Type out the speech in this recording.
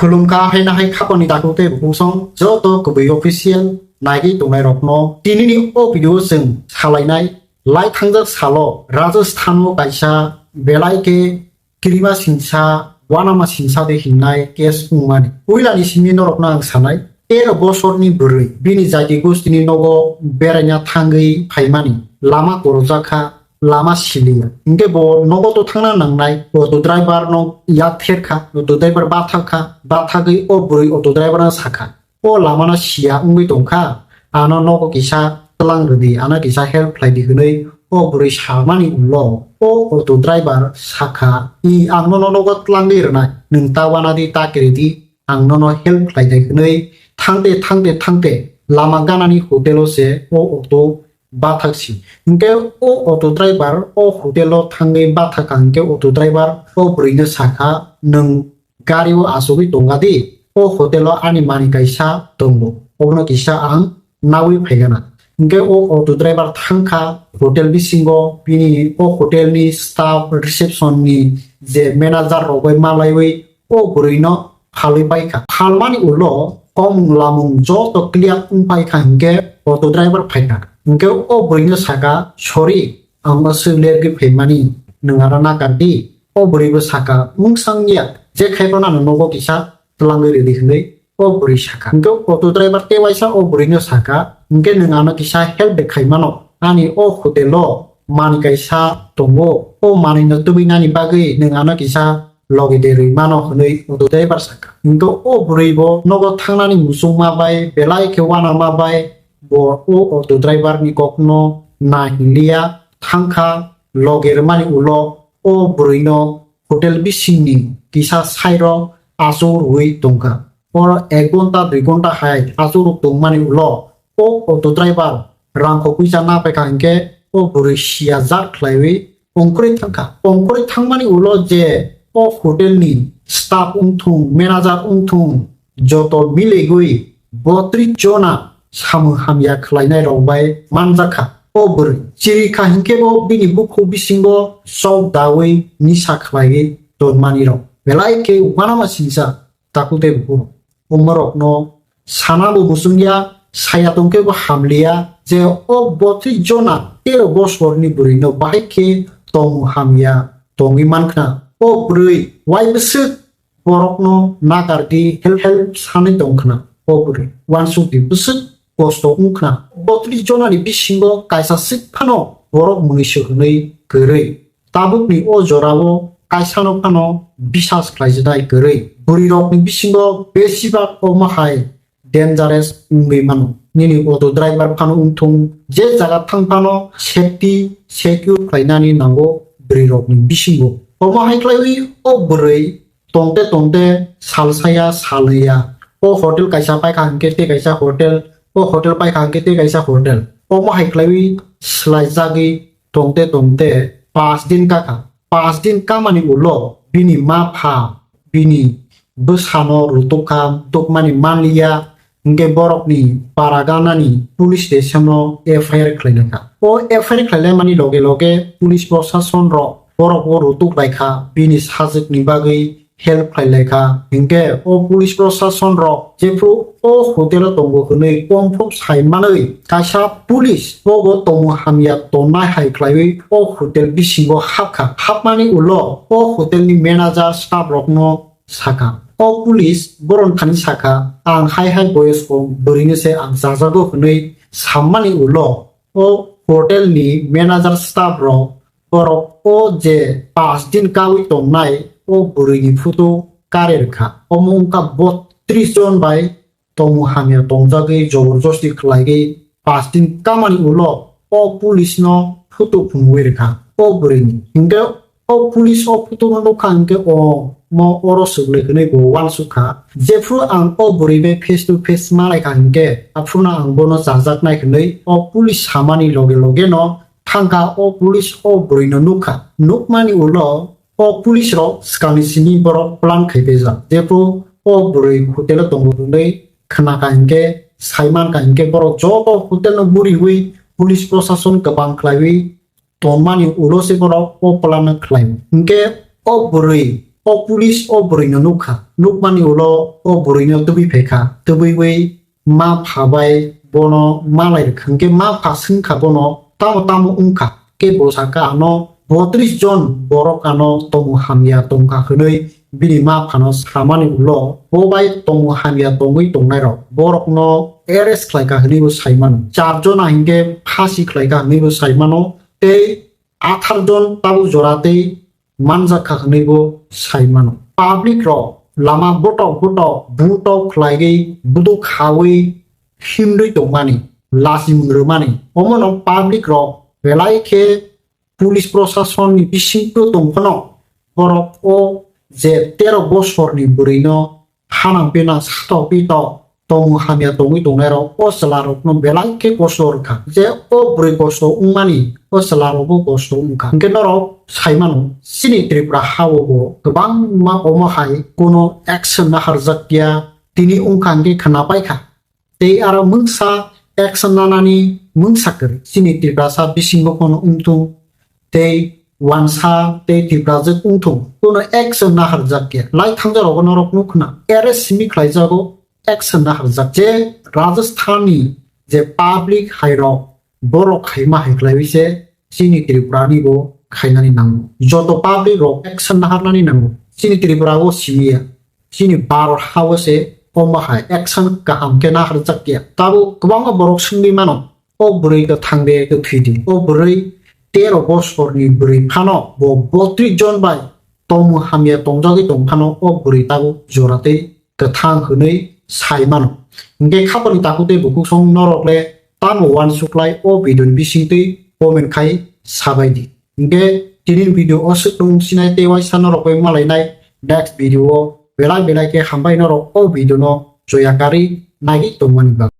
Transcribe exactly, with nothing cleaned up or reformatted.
Khulumkha haino hai khapangni takhuk tei bukhuk song joto kubui official naigwi tongnairokno. Tinini o video o chwng salainai lai thangjak salo Rajasthan o kaisa belai khe kirima singsa, wanama singsa de hingnai case wngmani. Puilani simi norokno ang sanai, tero bosorni bwrwi bini jati gostini nogo beraina thangwi phaimani, lama korojak kha, lama siliya. Hinkhe bo nogo to thangna nangnai, auto driver no yak ther kha, auto driver bathak kha, bathagwi o bwrwi auto driver no sakha, "O lamano siya wngwi tongkha, ano nogo kisa tlang rwdi, ano kisa help khlaidi," hwnwi o bwrwi samani ulo o auto driver sakha, "I ang nono nogo tlangwi rwnai, nwng ta wanadi ta kiridi, ang nono help khlaidai," hwnwi thangte thangte thangte lama ganani hotel o se o auto bathak si. Hinkhe o auto driver o hotel o thangwi bathak kha hinkhe auto driver o bwrwino sakha, "Nwng gari o achugwi tongadi, o hotel o ani manwi kaisa tongo, obono kisa ang nawi phaigana." Hinkhe o auto driver thangkha hotel bisingo, bini o hotel ni staff, reception ni je manager rok bai malaiwi o bwrwino phalwi paikha. Phalmani ulo komung lamung joto clear wngpaikha hinkhe auto driver phaikha. Hinkhe o bwrwino saka, "Sorry, ang aswk lergwi phaimani, nwng ano nakardi." O bwrwibo saka, "Mungsang ya, je khaiphano ano nogo kisa twlangwi rwdi," hwnwi o bwrwi saka. Hinkhe auto driver tei waisa o bwrwino saka, "Hinkhe nwng ano kisa help de khaimano, ani o hotel o manwi kaisa tongo, o manwino tubui nani bagwi nwng ano kisa logi de rwi mano," hwnwi auto driver saka. Hinkhe o bwrwi bo nogo thangnani muchungma bai belai khe wanama bai bo o auto driver ni kokno na hinliya, thangkha, logi rwmani ulo o bwrwino hotel bisingni kisa side o achuk rwui tongkha. Oro ek ghonta dui ghonta hai achuk rwk tongmani ulo o auto driver rang kho puisa na paikha hinkhe o bwrwi siya jak khlaiwi ongkhorwi thangkha. Ongkhorwi thangmani ulo je o hotel ni staff wngthung, manager wngthung, joto miligwi botris jona samung hamya khlainai rok bai manjakha. O bwrwi chiri kha hinkhe bo bini bukhuk bisingo chok dawi nisa khlaiwi tonmani rok belai khe uanama singsa takhuk tei bukhuk rok. Omorokno sana bo muchungya, saya tongkhe bo hamliya je o botris jona tero bosorni bwrwino bahai khe tongmung hamya tongwi mankhna. O bwrwi wai bwswk borokno nakardi, help help sanwi tongkhna. O bwrwi uansukdi, bwswk kosto wngkhna. Botris jonani bisingo kaisa swk phano borok mwnwi se hwnwi kwrwi. Tabukni o jorao kaisano phano bisas khlaijwnai kwrwi. Bwrwirokni bisingo besibak omo hai dangerous wngwi mano. Nini auto driver phano wngthung, je jaga thang phano safety secure khlainani nango bwrwirokni bisingo. Omo hai khlaiwi o bwrwi tongte tongte sal saya, sal ya. O hotel kaisa paikha hinkhe tei kaisa hotel, o hotel paikha hinkhe tei kaisa hotel. Omo hai khlaiwi swlaijagwi tongte tongte pas din kakha. Pas din kamani ulo bini ma pha bini bwsano rutukha, tukmani manliya, hinkhe borokni para ganani police station o F I R khlailai kha. O F I R khlailaimani loge loge police prosason rok borok o rutuk lai kha, bini sajwkni bagwi help khlailai kha. Hinkhe o police prosason rok jephru o hotel o tongo hwnwi confirm sai manwi kaisa police bobo tongmung hamya tonnai hai khlaiwi o hotel bisingo hapkha. Hapmani ulo o hotel ni manager staff rokno sakha. O police boron thani sakha, "Ang hai hai boyos kong bwrwino se ang chajago," hwnwi sammani ulo o hotel ni manager staff rok borok o je pas din kawi tongnai o bwrwini photo kare rwkha. Omo wngkha botris jon bai tongmung hamya tongjagwi joborjosti khlaigwi pas din kamani ulo o police no photo phunugwi rwkha o bwrwini. Hinkhe o police o photo no nukha hinkhe omo oro swk le hwnwi bo uansukha. Jephru ang o bwrwi bai face to face malaikha hinkhe aphuru no ang bono chajaknai hwnwi o police samani loge loge no thangkha o police o bwrwi no nukha. Nukmani ulo o police rok swkangni simi borok plan khai phaijak. Jephru o bwrwi hotel o tongo hwnwi khna kha hinkhe, sai man kha hinkhe borok joto hotel no buriwi police prosason kwbang khlaiwi tongmani ulo se borok o plan no khlai. Hinkhe o bwrwi O police o bwrwi no nukha, nukmani ulo o bwrwi no tubui phaikha, tubuiwi ma pha bai bono malai rwkha, hwnkhe ma pha swngkha bono, "Tamo tamo wngkha?" Khe bo sakha, "Ano botris jon borok ano tomung hamya tongkha," hwnwi bini ma phano samani ulo bo bai tomung hamya tongwi tongnairok borokno arrest khlaikha hwnwibo saimano, char jona hinkhe phasi khlaikha hwnwibo saimano, tei athar jon tabuk jora tei manjakha hwnwibo saimano. Public rok lama botok botok butok khlaiwi buduk khawi himrwi tongmani, lachimung rwmani, omono public rok belai khe police proshasonni bisingo tongphano borok o je tero bosorni bwrwino hanang pena satok pito tomung hamya tongwi tongnairok o chwlarokno belai khe kosto rwkha. Je o bwrwi kosto wngmani o chwlarokbo kosto wngkha. Hwnkhe norok saimano chini Tripura hao bo kwbangma omo hai kuno action naharjakya tini wngkha hwnkhe khwnapaikha. Tei aro mungsa action nanani mungsa kwrwi. Chini Tiprasa bisingo kono wngthung, tei wansa tei Tiprajwk wngthung, kono action naharjak ya. Lai thangjak rogo norok nukhna, arrest simi khlaijago, action naharjak. Je Rajasthan ni je public hai rok, borok khaima hai khlaiwi se chini Tripura ni bo khainani nango. Joto public rok action naharnani nango. Chini Tripura o simi ya. Chini Bharat hao se omo hai action kaham khe naharjak ya. Tabuk kwbangma borok swngwi mano, o bwrwi kwthang de kwthwi di? O bwrwi tero bosorni bwrwi phano bo botris jon bai tomung hamya tongjagwi tong phano o bwrwi tabuk jora tei kwthang hwnwi sai mano. Hwnkhe khapani takhuk tei bukhuk song norok le tamo uansuklai o video ni bisingtwi comment khai sabai di. Hwnkhe tini video o swk tong sinai tei waisa norok bai malainai next video o belai belai khe hambai norok o video no joya karwi naiwi tongmani bagwi.